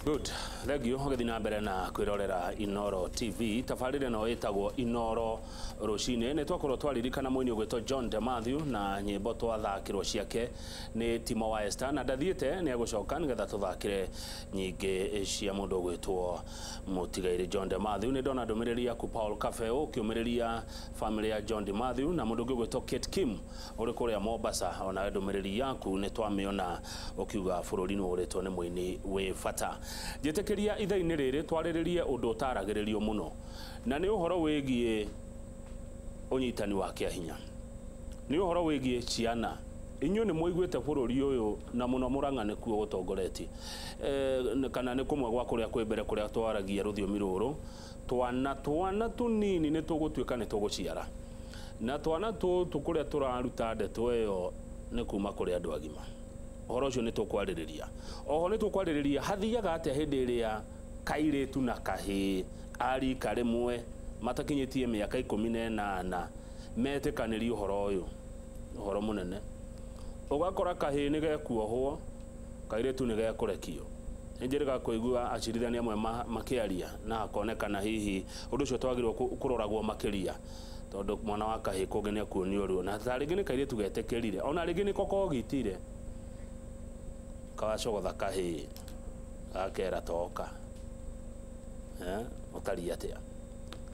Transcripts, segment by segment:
Good. Thank you. Ũgĩthiĩ na mbere na kwĩrorera Inoro TV. Tabarĩra ĩno ĩtagwo Inoro Rũcinĩ. Nĩ twakorwo twaririkana mũini ũgwĩtwo John de Matthew na nyĩmbo twathakĩrwo ciake nĩ Timo wa Esther, na ndathiĩte, nĩ egũcoka nĩgetha tũthakĩre nyingĩ cia mũndũ ũgwĩtwo mũtigairĩ John de Matthew. Nĩ ndona ndũmĩrĩri yaku, Paul Kafeo, ũkĩũmĩrĩria family ya John de Matthew, na mũndũ ũngĩ ũgwĩtwo Kate Kim ũrĩ kũrĩa Mombasa, onawe ndũmĩrĩri yaku nĩ twamĩona ũkiuga bũrũri nĩ ũrĩtwo nĩ mũini wĩ bata. Njĩtĩkĩria ithaa-inĩ rĩrĩ twarĩrĩrie ũndũ ũtaragĩrĩrio mũno, na nĩ ũhoro wĩgiĩ ũnyitani wa kĩa hinya, nĩ ũhoro wĩgiĩ ciana. Inyuĩ nĩ mũiguĩte bũrũri ũyũ, na mũno Mũrang'a nĩkuo gũtongoretie, kana nĩ kũmwe gwa kũrĩa kwĩ mbere kũrĩa twaragia rũthiomi rũrũ. Twana tũnini nĩ tũgũtuĩka nĩ tũgũciara, na twana tũtũ kũrĩa tũraruta ndeto ĩyo nĩ kuma kũrĩ andũ agima. Ũhoro ũcio nĩ tũkwarĩrĩria. Oho nĩ tũkwarĩrĩria hathiaga atĩa hĩndĩ ĩrĩa kairĩtu na kahĩĩ a rika rĩmwe matakinyĩtie mĩaka 18 metĩkanĩria ũhoro ũyũ, ũhoro mũnene. Ũgakora kahĩĩ nĩ gekuohwo, kairĩtu nĩ gekũrekio. Nĩ njĩrĩga kũigua acirithania amwe makĩaria na hakonekana hihi ũndũ ũcio twagĩrĩirwo kũroragwo makĩria, tondũ mwana wa kahĩĩ kũngĩ nĩ akuonio ruo, na ta rĩngĩ nĩ kairĩtu getĩkĩrire, ona rĩngĩ nĩko kogitire kawacogotha kahĩĩ gakera toka. Ũtariĩ atĩa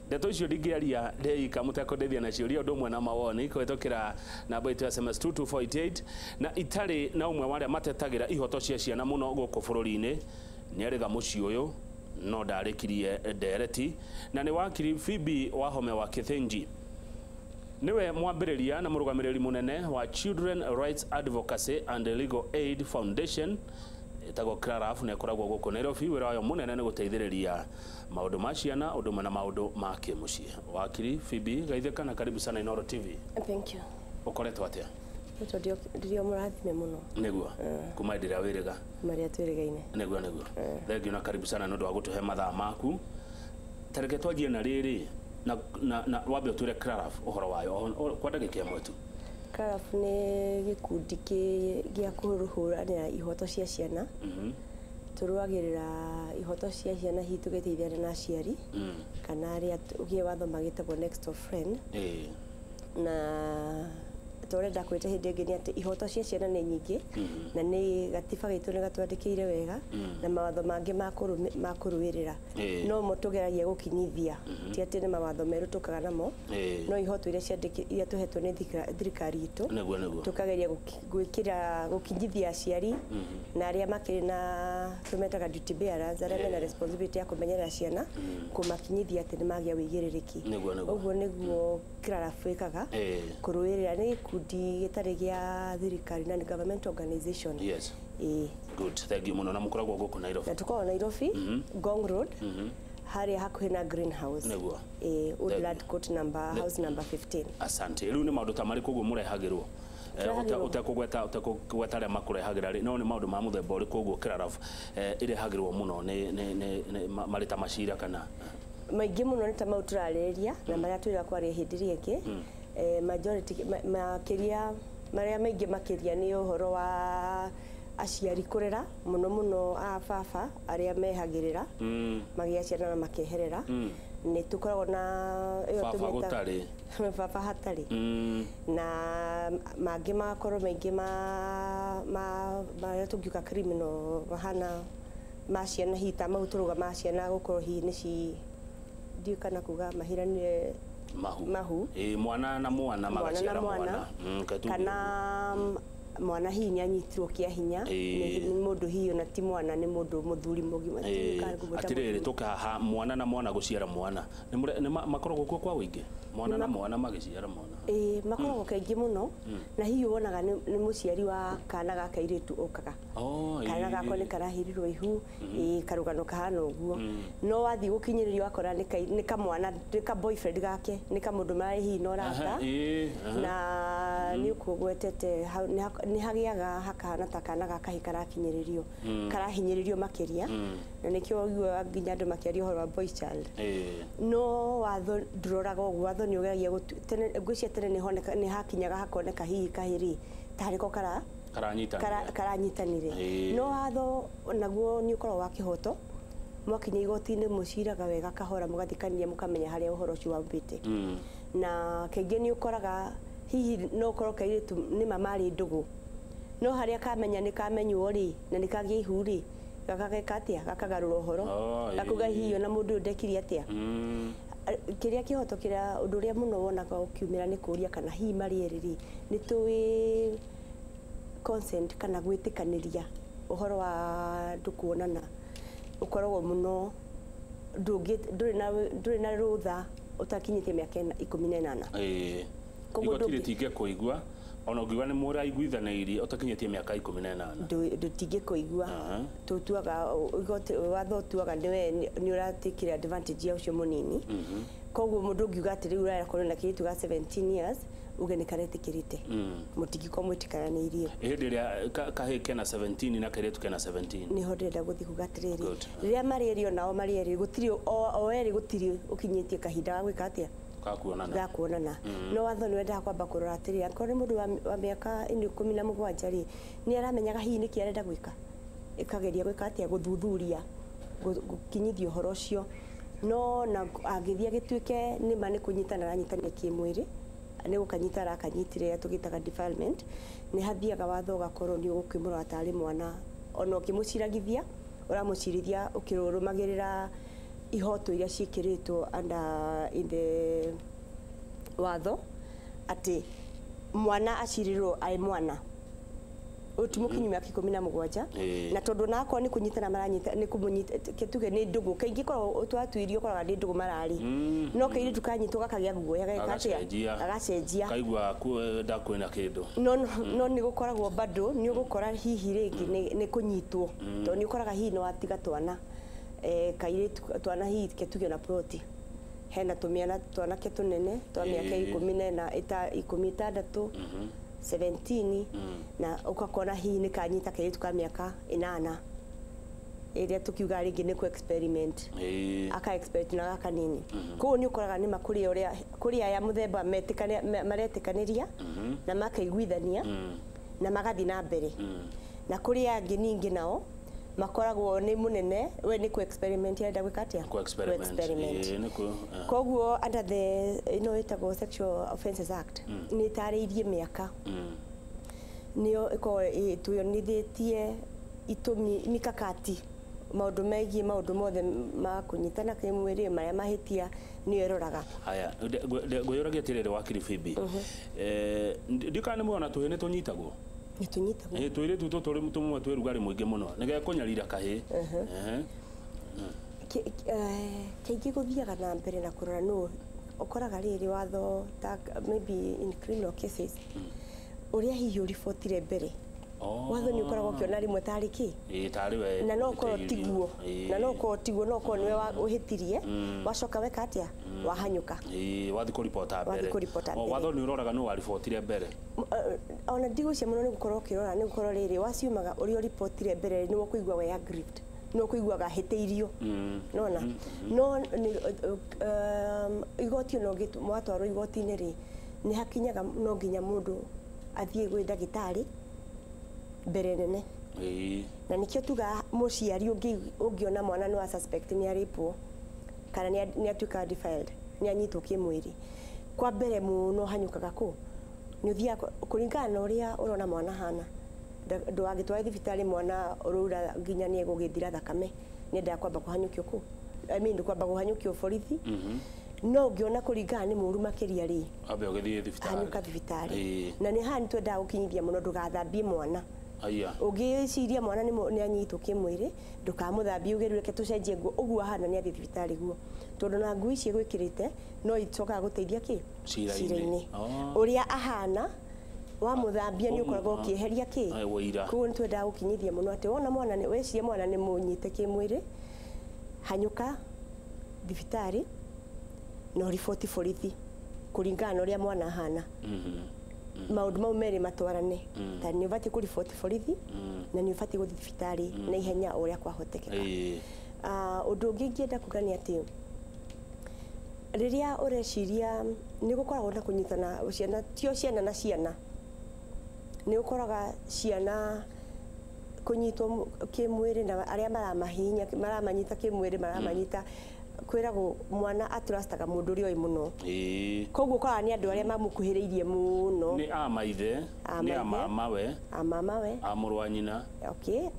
ndeto icio? Ndingĩaria ndeika mũtekũndeithia na ciũria ũndũ ũmwe na mawoni kũhĩtũkĩra namba itũ ya SMS 22488. Na itarĩ na ũmwe wa arĩa matetagĩra ihoto cia ciana mũno gũkũ bũrũri-inĩ, nĩ arĩga mũciĩ ũyũ no ndarĩkirie ndereti, na nĩ wakiri Phoebe Wahome wa Kithinji. Niwe mwambĩrĩria na mũrũgamĩrĩri mũnene wa Children Rights Advocacy and Legal Aid Foundation ĩtagwo CLARAF, na ĩkoragwo gũkũ Nairobi. Wĩra wayo mũnene nĩ gũteithĩrĩria maũndũ ma ciana ũndũ ũmwe na maũndũ ma kĩmũciĩ. Wakiri Phoebe, geithĩka na karibu sana Inoro TV. Thank you. Ũkoretwo atĩa? Nĩ ndĩrĩ mũrathime mũno. Nĩguo kuma hĩndĩ ĩrĩa wĩrĩga. Marĩa twĩrĩgaine. Nĩguo. Thank you na karibu sana nĩ ũndũ wa gũtũhe mathaa maku. Ta reke twanjie na rĩrĩ na wambe ũtwĩre CLARAF ũhoro wayo kwa ndagĩka ĩmwe tu. CLARAF nĩ gĩkundi gĩa kũhũranĩra ihoto cia ciana. Tũrũagĩrĩra ihoto cia ciana hihi tũgĩteithania na aciari kana arĩa ũgĩe watho magĩtagwo next of friend. Na tũrenda kwĩta hĩndĩ ĩngĩ nĩ atĩ ihoto cia ciana nĩ nyingĩ, na nĩ gatiba gaitũ nĩ gatwandĩkĩire wega na mawatho mangĩ ma kũrũĩrĩra. No mo tũgeragia gũkinyithia, ti atĩ nĩ mawatho merũ tũkaga namo, no ihoto iria ciandĩki iria tũhetwo nĩ thirikari itũ, nĩguo nĩguo tukageria gwĩkĩra gũkinyithia aciari na arĩa makĩrĩ na tũmetaga duty bearers, arĩa mena responsibility ya kũmenyerera ciana, kũmakinyithia atĩ nĩ magĩa wĩigĩrĩrĩki. Nĩguo nĩguo Ũguo nĩguo CLARAF ĩkaga kũrũĩrĩra. Nĩ gĩkundi gĩtarĩ gĩa thirikari na nĩ government organization. Ĩĩ. Good, thank you mũno. Na mũkoragwo gũkũ Nairobi? Na tũkoragwo Nairobi, Ngong Road, harĩa hakuhĩ na Greenhouse. Ĩĩ, Woodland Court number, house number 15. Asante. Rĩu nĩ maũndũ ta marĩkũ ũguo mũrehagĩrwo? Tũrehagĩrwo. Ũtekũgweta arĩa makũrehagĩra rĩ, no nĩ maũndũ ma mũthemba ũrĩkũ ũguo CLARAF ĩrehagĩrwo mũno nĩ marĩ ta macira kana? Maingĩ mũno nĩ ta mau tũrarĩrĩria na marĩa twĩra kwaria hĩndĩ ĩrĩa ĩngĩ. Majority makĩria, marĩa maingĩ makĩria nĩ ũhoro wa aciari kũrera, mũno mũno a baba arĩa mehagĩrĩra magĩa ciana na makeherera. Nĩ tũkoragwo na ĩyo Baba tũmĩtaga- gũtarĩ. Baba hatarĩ. Na mangĩ magakorwo maingĩ ma marĩa tũngiuga criminal mahana ma ciana, hihi ta mau tũrauga ma ciana gũkorwo hihi nĩ ci ndiũĩ kana kuga mahiranire. Mahu. Mahu. Ĩ, mwana na mwana mwana na magaciara mwana. Mwana. Katuge. Kana mwana hihi nĩ anyitirwo kĩa hinya nĩ mũndũ hihi ona ti mwana, nĩ mũndũ mũthuri mũgima. Ndiũĩ kana ngũmwĩta Atirĩrĩ, mũthuri. tũke haha, mwana na mwana gũciara mwana nĩ makoragwo kuo kwa ũingĩ, mwana na mwana magĩciara mwana? Ĩĩ, makoragwo kaingĩ mũno, na hihi wonaga nĩ mũciari wa kana ga kairĩtu ũkaga, Oh, kana gakwa nĩ karahirirwo ihu, ĩĩ, karũgano kahana ũguo. No wathiĩ gũkinyĩrĩrio wakora nĩ kamwana, nĩ ka boyfriend gake, nĩ kamũndũ marĩ hihi na ũrata. Aha, ĩĩ, aha. Na nĩ ũkũgwetete hau, nĩ hagĩaga hakahana ta kana ga kahĩ karakinyĩrĩrio, karahinyĩrĩrio makĩria, na nĩkĩo ũiguaga nginya andũ makĩaria ũhoro wa boy child. No watho ndũroraga ũguo. Watho nĩ ũgeragia tene, ngwĩciria tene nĩ honeka nĩ hakinyaga hakoneka hihi kahĩrĩ tarĩ ko kara Karanyitanire. No watho naguo nĩ ũkoragwo wa kĩhoto, mwakinya igoti-inĩ mũciraga wega kahora, mũgathikania, mũkamenya harĩa ũhoro ũcio wambĩte. Na kaingĩ nĩ ũkoraga hihi no ũkorwo kairĩtu nĩma marĩ ndũgũ, no harĩa kamenya nĩ kamenywo rĩ, na nĩ kagĩa ihu rĩ, gakageka atĩa, gakagarũra ũhoro, gakuga hihi ona mũndũ ũyũ ndekire atĩa. Kĩrĩa kĩhoto kĩrĩa ũndũ ũrĩa mũno wonaga ũkiumĩra nĩ kũũria kana hihi marĩ erĩ rĩ, nĩ tũĩ consent kana gwĩtĩkanĩria ũhoro wa andũ kuonana ũkoragwo mũno ndũrĩ na rũtha ũtakinyĩtie mĩaka 18. Koguo igoti rĩtingĩkũigua ona ũngiuga nĩ mũraiguithanĩirie ũtakinyĩtie mĩaka 18. Ndũtingĩkũigua. Tũtuaga watho ũtuaga nĩwe nĩ ũratikire advantage ya ũcio mũnini. Koguo mũndũ ũngiuga atĩ rĩu ũrakorwo na kairĩtu ga 17 years uge nĩ karetĩkĩrĩte, mũtingĩkorwo mwĩtĩkanĩirie. Hĩndĩ ĩrĩa kahĩĩ kena 17 na kairĩtu kena 17, nĩho ndĩrenda gũthiĩ kuga atĩrĩrĩ, rĩrĩa marĩ erĩ onao marĩ erĩ gũtirĩ o erĩ gũtirĩ ũkinyĩtie kahinda ga gwĩka atĩa, ga kuonana. No watho nĩ wendaga kwamba kũrora atĩrĩrĩ, angĩkorwo nĩ mũndũ wa mĩaka 17 rĩ, nĩ aramenyaga hihi nĩkĩ arenda gwĩka, ĩkageria gwĩka atĩa, gũthuthuria, gũkinyithia ũhoro ũcio. No na angĩthiĩ agĩtuĩke nĩma nĩ kũnyitana aranyitania kĩmwĩrĩ, nĩ gũkanyita arakanyitire tũgĩtaga defilement, nĩ hathiaga watho ũgakorwo nĩ ũgũkĩmũrora tarĩ mwana, ona ũkĩmũciragithia ũramũcirithia ũkĩrũmagĩrĩra ihoto iria ciĩkĩrĩtwo under in the watho atĩ mwana acirĩrwo arĩ mwana ũyũ ti mũkinyu mĩaka 17, na tondũ nakorwo nĩ kũnyitana maranyita, nĩ kũmũnyita tuge nĩ ndũgũ, kaingĩ korwo twatuirio ũkoraga nĩ ndũgũ mararĩ, no kairĩtu kanyitwo gakagĩa guoya, gageka atĩa, gagacenjia, kaigua kwenda kwĩna kĩndũ. No nĩ gũkoragwo bado nĩ ũgũkora hihi rĩngĩ nĩ kũnyitwo, tondũ nĩ ũkoraga hihi nĩ watiga twana kairĩtu twana hihi tuge na ploti hena tũmĩana twanake tũnene twa mĩaka 14, 16, 17, na ũgakora hihi nĩ kanyita kairĩtu ka mĩaka 8 ĩrĩa tũkiuga rĩngĩ nĩ ku experiment, aka experiment na gaka nini. Koguo nĩ ũkoraga nĩma kũrĩ ũrĩa kũrĩ aya mũthemba maretĩkanĩria na makaiguithania na magathiĩ na mbere, na kũrĩ angĩ ningĩ nao makoragwo nĩ mũnene we nĩ ku experiment arenda gwĩka atĩa, ku experiment. Koguo under the ĩno ĩtagwo Sexual Offences Act nĩ ĩtarĩirie mĩaka nĩyo ĩkoragwo ĩtuonithĩtie itũmi mikakati maũndũ megiĩ maũndũ mothe ma kũnyitana kĩmwĩrĩ marĩa mahĩtia nĩyo ĩroraga. Haya, ngwĩyũragia atĩrĩrĩ wakiri Phoebe, ndikana nĩ muona tũhĩĩ nĩ tũnyitagwo? Nĩ tũnyitagwo. Tũirĩtu tũtũ tũmwe twĩ rugarĩ mũingĩ mũno, nĩ gekũnyarira kahĩĩ. Kaingĩ gũthiaga na mbere na kũrora nũ ũkoraga rĩrĩ watho ta maybe in criminal cases ũrĩa hihi ũribotire mbere, watho nĩ ũkoragwo ũkĩona rĩmwe tarĩ kĩ, tarĩ we, na no ũkorwo tiguo, na no ũkorwo tiguo, no ũkorwo nĩwe ũhĩtirie, wacoka weka atĩa, wahanyũka, wathiĩ kũribota mbere. Watho nĩ ũroraga nũ waribotire mbere. Ona ndigũcia mũno nĩ gũkorwo ũkĩrora, nĩ gũkorwo rĩrĩ waciumaga ũrĩa ũribotire mbere nĩ ũkũigua we aggrieved, nĩ ũkũiguaga hĩtĩirio, nona no igoti ona mwatwarwo igoti-inĩ rĩ, nĩ hakinyaga no nginya mũndũ athiĩ gwĩ ndagĩtarĩ mbere nene. Na nikĩo tuga mũciari ũngĩona mwana nĩ wa suspect nĩ arĩpwo kana nĩ atuĩka defiled, nĩ anyitwo kĩmwĩrĩ, kwa mbere mũno hanyũkaga kũ nĩ ũthiaga kũringana na ũrĩa ũrona mwana hana, ndũgagĩtware thibitarĩ mwana ũraura nginya nĩ egũgĩthira thakame, nĩendaga kwamba kũhanyũkio kũ, I mean kwamba kũhanyũkio borithi. No ũngĩona kũringana nĩ mũru makĩria rĩ, ambe ũgĩthiĩ thibitarĩ, hanyũka thibitarĩ. Na nĩ haha nĩ twendaga gũkinyithia mũno ndũgathambie mwana. Ũngĩciria mwana nĩ anyitwo kĩmwĩrĩ, ndũkamũthambie uge reke tũcenjie nguo ũguo ahana nĩ athiĩ thibitarĩ guo, tondũ na nguo ici egwĩkĩrĩte no icokaga gũteithia kĩ cira-inĩ. Ũrĩa ahana wamũthambia nĩ ũkoragwo ũkĩeheria kĩ. Koguo nĩ twendaga gũkinyithia mũno atĩ wona mwana nĩ weciria mwana nĩ mũnyite kĩmwĩrĩ, hanyũka thibitarĩ na ũriboti borithi kũringana na ũrĩa mwana ahana. Maũndũ mau merĩ matwarane, ta nĩ ũbatiĩ kũriboti borithi na nĩ ũbatiĩ gũthiĩ thibitarĩ na ihenya o ũrĩa kwahotekeka. Ũndũ ũngĩ ingĩenda kuga nĩ atĩ rĩrĩa ũreciria nĩ gũkoragwo na kũnyitana ciana, tio ciana na ciana, Nĩ ũkoraga ciana kũnyitwo kĩmwĩrĩ na arĩa maramahihinya maramanyita kĩmwĩrĩ maramanyita kwĩragwo mwana atrustaga mũndũ ũrĩa oĩ mũno. Koguo ũkoraga nĩ andũ arĩa mamũkuhĩrĩirie mũno. Nĩ a maithe, nĩ a mamawe, a mamawe, a mũrũ wa nyina. Okay.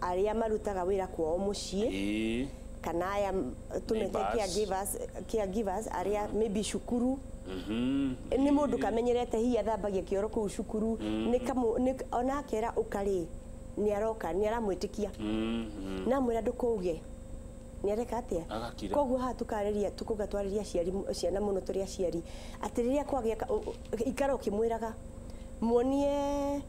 Arĩa marutaga wĩra kwao mũciĩ. Kana aya tumete caregivers arĩa maybe cukuru. Nĩ mũndũ kamenyerete hihi athambagia kĩoro kũu cukuru, nĩ ona akera ũkarĩ nĩ aroka nĩ aramwĩtĩkia. Na mwĩra ndũkũuge nĩ areka atĩa. Koguo haha tukarĩria tukuga twarĩria aciari ciana mũno tũrĩ aciari atĩ rĩrĩa kwagĩa ikara ũkĩmwĩraga muonie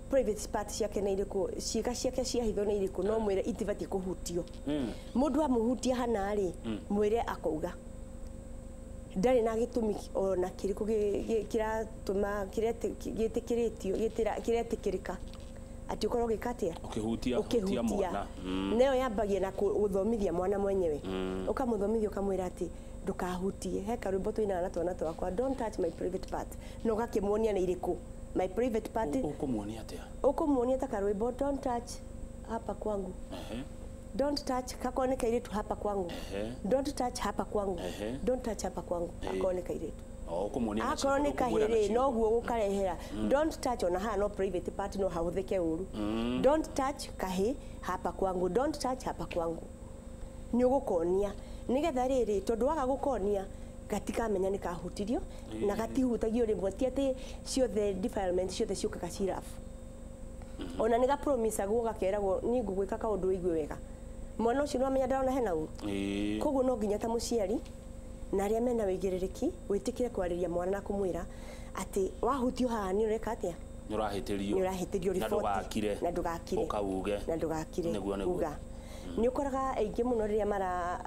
private part ciake nĩ irĩkũ, ciĩga ciake cia hitho nĩ irĩkũ, no mwĩre itibatiĩ kũhutio. Mũndũ amũhutia hana rĩ, mwĩre akauga ndarĩ na gĩtũmi ona kĩrĩkũ kĩratũma gĩtĩkĩrĩtio kĩretĩkĩrĩka atĩ ũkorwo ũgĩka atĩa, ũkĩhutia mwana. Nayo yambagia na gũthomithia mwana mwenyewe. Ũkamũthomithia ũkamwĩra atĩ ndũkahutie. He karwĩmbo tũinaga na twana twakwa, don't touch my private part, na ũgakĩmuonia nĩ irĩkũ my private part. Ũkũmuonia atĩa? Ũkũmuonia ta karwĩmbo, don't touch hapa kwangu. Don't touch kako nĩ kairĩtu hapa kwangu. Don't touch hapa kwangu. Don't touch hapa kwangu. Akorwo nĩ kairĩtu. Akorwo nĩ kahĩrĩ noguo gũkarehera. Don't touch ona haha no private part no hahũthĩke ũru. Don't touch kahĩ hapa kwangu. Don't touch hapa kwangu. Nĩ ũgũkonia nĩgetha rĩrĩ tondũ waga gũkonia gatikamenya nĩ kahutirio na gatihutagio rĩmwe, ti atĩ ciothe defilement ciothe ciũkaga cirabu. Ona nĩ gapromisagwo gakeragwo niĩ ngũgwĩka kaũndũ ũigue wega. Mwana ũcio nĩwamenya ndarona hena ũru. Koguo no nginya ta mũciari na arĩa mena wĩigĩrĩrĩki wĩtĩkĩre kwarĩria mwana na kũmwĩra atĩ wahutio haha nĩ ũreka atĩa, nĩ ũrahĩtĩrio, nĩ ũrahĩtĩrio riboti na ndũgakire, ũkauge na ndũgakire uga. Nĩ ũkoraga aingĩ mũno rĩrĩa mara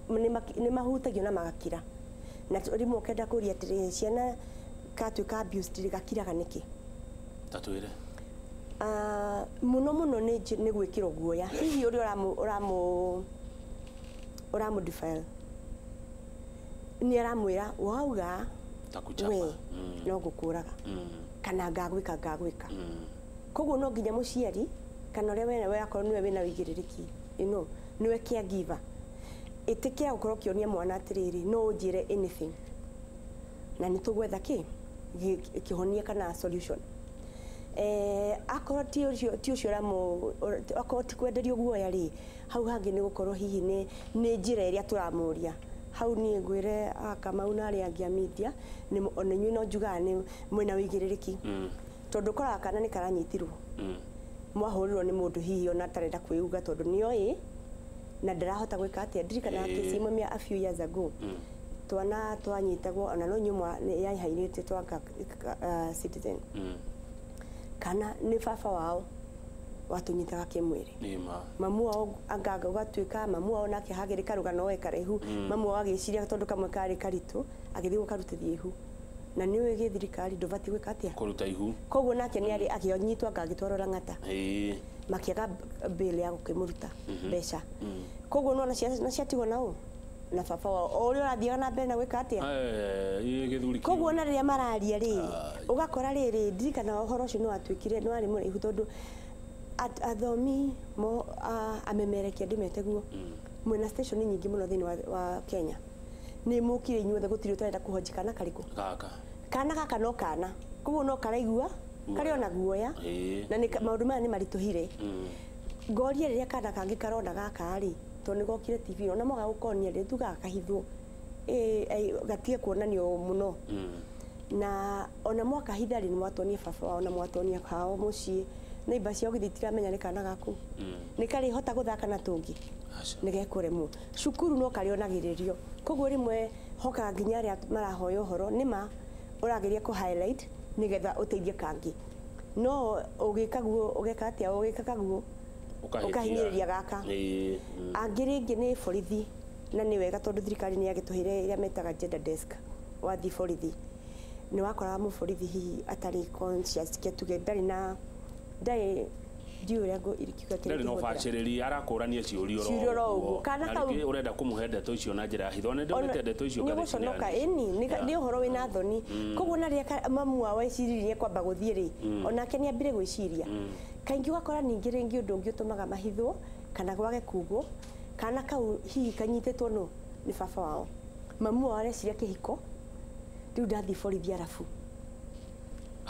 nĩ mahutagio na magakira. Na rĩmwe ũkenda kũria atĩrĩ, ciana katuĩka abused gakiraga nĩkĩ? Ta twĩre. Mũno mũno nĩ gwĩkĩrwo guoya. Hihi ũrĩa ũramũ defile nĩ aramwĩra wauga we no ngũkũraga kana ngagwĩka. Koguo no nginya mũciari kana ũrĩa we akorwo nĩwe wĩna wĩigĩrĩrĩki, you know, nĩwe caregiver, ĩtĩkĩra gũkorwo ũkĩonia mwana atĩrĩrĩ, no ũnjĩre anything na nĩ tũgwetha kĩ kĩhonia kana solution. Akorwo ti ũcio akorwo ti kwenderio guoya rĩ, hau hangĩ nĩ gũkorwo hihi nĩ njĩra ĩrĩa tũramũria. Hau niĩ ngwĩre Kamau na arĩa angĩ a media ona inyuĩ no njugaga nĩ mwĩna wĩigĩrĩrĩki, tondũ ũkoraga kana nĩ karanyitirwo mwahũrirwo nĩ mũndũ hihi ona atarenda kwĩuga tondũ nĩoĩ na ndarahota gwĩka atĩa. Ndirikanaga kesi ĩmwe a few years ago, twana twanyitagwo ona no inyuĩ yahainĩte twa Citizen, kana nĩ baba wao watũnyitaga kĩmwĩrĩ. Mamu wao anga gũgatuĩka mamu wao nake hagĩrĩ karũgano we karaihu, mamu wao agĩciria tondũ kamwe karĩ karitũ agĩthiĩ gũkarutithia ihu, na nĩ ũĩ gĩthirikari ndũbatiĩ gwĩka atĩa, kũruta ihu. Koguo nake nĩ arĩ akĩnyitwo anga agĩtwarwo Lang'ata, makĩaga bail ya gũkĩmũruta mbeca. Koguo nĩwona ciana ciatigwo na ũ na baba wao o ũrĩa ũrathiaga na mbere na gwĩka atĩa. Koguo ona rĩrĩa mararia rĩ, ũgakora rĩrĩ, ndirikana ũhoro ũcio nĩ watuĩkire nĩ warĩ mũraihu tondũ athomi mo amemerekia ndĩmete guo, mwĩna station nyingĩ mũno thĩinĩ wa Kenya, nĩ mũkire inyuothe gũtirĩ ũtarenda kũhonji kana karĩkũ kana gaka no kana, koguo no karaigua karĩ ona guoya na maũndũ maya nĩ maritũhire. Ngoria rĩrĩa kana kangĩ karona gaka rĩ, tondũ nĩ gokire TV ona moga gũkonia rĩ, tugaga kahithwo gatige kuonanio mũno. Na ona mwakahitha rĩ, nĩ mwatonia baba wao na mwatonia hao mũciĩ, neighbor ciao githĩ itiramenya nĩ kana gaku, nĩ karĩhota gũthaka na tũngĩ, nĩ gekũremwo. Cukuru no karĩonagĩrĩrio. Koguo rĩmwe hokaga nginya arĩa marahoya ũhoro nĩma ũrageria kũ highlight nĩgetha ũteithie kangĩ, no ũgĩka guo ũgeka atĩa, ũgĩka kaguo ũkahinyĩrĩria gaka. Angĩ rĩngĩ nĩ borithi, na nĩ wega tondũ thirikari nĩ yagĩtũheire ĩrĩa metaga gender desk. Wathiĩ borithi nĩ wakoraga mũborithi hihi atarĩ conscious, ke tuge ndarĩ na ndarĩ Ndiũĩ ũrĩa kiugo kĩrĩa Ndarĩ na ingĩhũthĩra. ũbacĩrĩri, arakũrania ciũria Ciũria oro ũguo. Kana Na kau- rĩngĩ ũrenda kũmũhe ndeto icio na njĩra ya hitho. Na nĩndonete ndeto icio nĩ ngathĩti-inĩ ya gũconoka Nation. ĩni nĩ ũhoro wĩna thoni. Koguo na rĩrĩa mamu wao eciririe kwamba gũthiĩ rĩ, onake nĩ ambire gwĩciria. Kaingĩ ũgakora ningĩ rĩngĩ ũndũ ũngĩ ũtũmaga mahithwo kana gwage kugwo, kana kau hihi kanyitĩtwo nũ nĩ baba wao, mamu wao areciria kĩhiko rĩu ndathiĩ borithi arabu.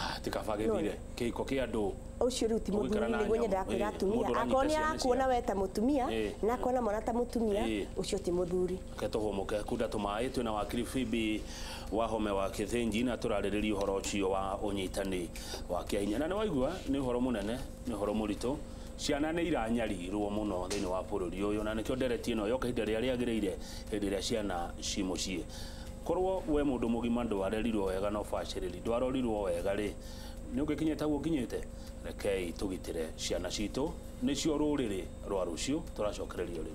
Ah, ti kaba gĩthire kĩhiko kĩa andũ. Ũcio rĩu ti Ũgũikara mũthuri na nĩguo nyamũ. nyendaga kwĩra atumia, Mũndũ ũranyita akorwo nĩ ciana arakuona ciake. we ta mũtumia na akona mwana ta mũtumia, ũcio ti mũthuri. Reke tũhũmũke kunda tũmaĩ. Twĩna wakiri Phoebe Wahome wa Kĩthĩnji na tũrarĩrĩria ũhoro ũcio wa ũnyitani wa kĩahinya, na nĩ waigua nĩ ũhoro mũnene, nĩ ũhoro mũritũ. Ciana nĩ iranyarirwo mũno thĩinĩ wa bũrũri ũyũ, na nĩkĩo ndereti ĩno yoka ihinda rĩrĩa rĩagĩrĩire, hĩndĩ ĩrĩa ciana ci mũciĩ. Korwo we mũndũ mũgima ndwarerirwo wega na ũbacĩrĩri, ndwarorirwo wega rĩ, nĩ ũngĩkinyĩte hau ũkinyĩte? Rekei tũgitĩre ciana citũ, nĩcio rũrĩrĩ rwa rũciũ. Tũracokererio rĩu.